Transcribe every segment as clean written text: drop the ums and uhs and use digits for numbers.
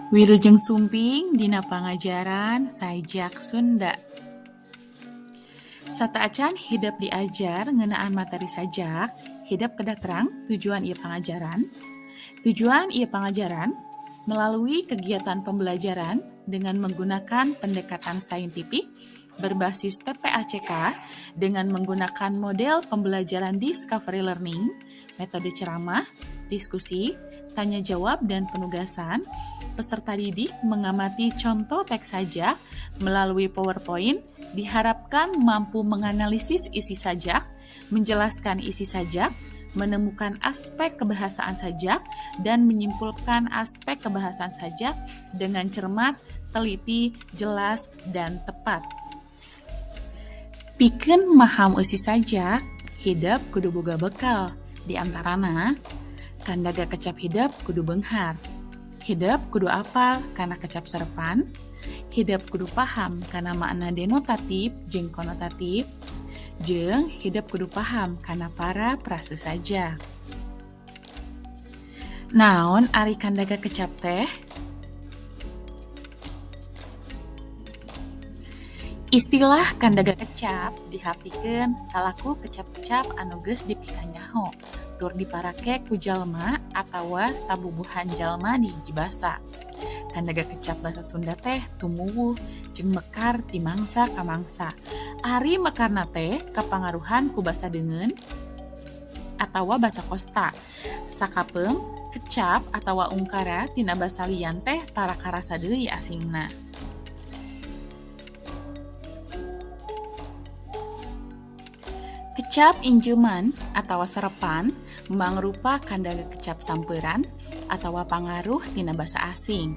Wilujeng sumping dina pangajaran sajak Sunda. Sateuacan hidep diajar ngeunaan materi sajak, hidep kedah terang tujuan ieu pangajaran. Tujuan ieu pangajaran melalui kegiatan pembelajaran dengan menggunakan pendekatan saintifik berbasis TPACK dengan menggunakan model pembelajaran discovery learning, metode ceramah, diskusi, tanya jawab, dan penugasan, peserta didik mengamati contoh teks sajak melalui PowerPoint diharapkan mampu menganalisis isi sajak, menjelaskan isi sajak, menemukan aspek kebahasaan sajak, dan menyimpulkan aspek kebahasaan sajak dengan cermat, teliti, jelas, dan tepat. Pikeun maham eusi sajak, hidep kudu boga bekal. Di antarana, kandaga kecap hidep kudu beunghar. Hidep kudu apal kana kecap serepan, hidep kudu paham kana makna denotatif jeung konotatif, jeung hidep kudu paham kana parafrase sajak. Naon ari kandaga kecap teh? Istilah kandaga kecap dihartikeun salaku kecap-kecap anu geus dipikanyaho tur diparake ku jalma atawa sabubuhan jalma di hiji basa. Kandaga kecap basa Sunda teh tumuwuh jeung mekar ti mangsa ka mangsa. Ari mekarna teh kapangaruhan ku basa deungeun atawa basa kosta. Sakapeung kecap atawa ungkara tina basa lian teh tara karasa deui asingna. Kecap injeuman atawa serepan mangrupa kandaga kecap sampeuran atawa pangaruh tina basa asing.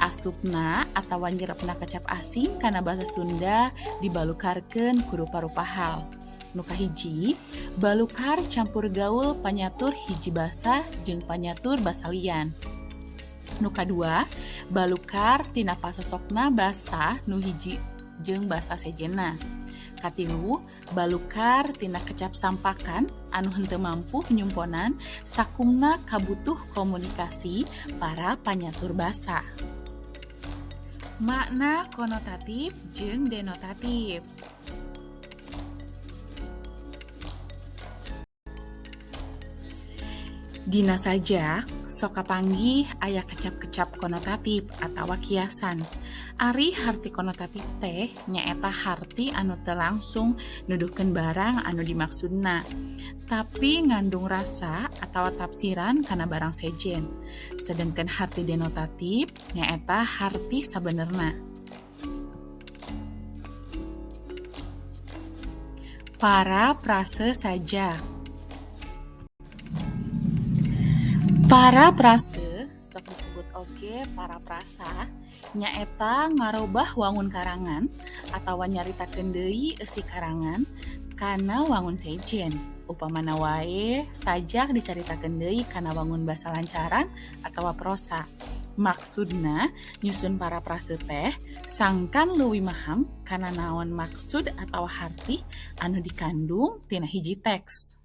Asupna atawa nyerepna kecap asing kana basa Sunda dibalukarkeun ku rupa-rupa hal. Nu kahiji, balukar campur gaul panyatur hiji basa jeung panyatur basa lian. Nu kadua, balukar tina pasosokna basa nu hiji jeung basa sejenna. Katilu, balukar tina kecap sampakan anu henteu mampu nyumponan sakumna kabutuh komunikasi para panyatur basa. Makna konotatif jeung denotatif. Dina sajak, sok kapanggih aya kecap-kecap konotatif atawa kiasan. Ari harti konotatif teh nyaeta harti anu teu langsung nuduhkeun barang anu dimaksudna, tapi ngandung rasa atawa tafsiran kana barang sejen. Sedengkeun harti denotatif nyaeta harti sabenerna. Parafrase sajak. Parafrase sok disebut oge paraprasa nyaeta ngarobah wangun karangan atawa nyaritakeun deui eusi karangan kana wangun sejen. Upamana wae sajak dicaritakeun deui kana wangun basa lancaran atawa prosa. Maksudna nyusun parafrase teh sangkan leuwih maham kana naon maksud atawa harti anu dikandung tina hiji teks.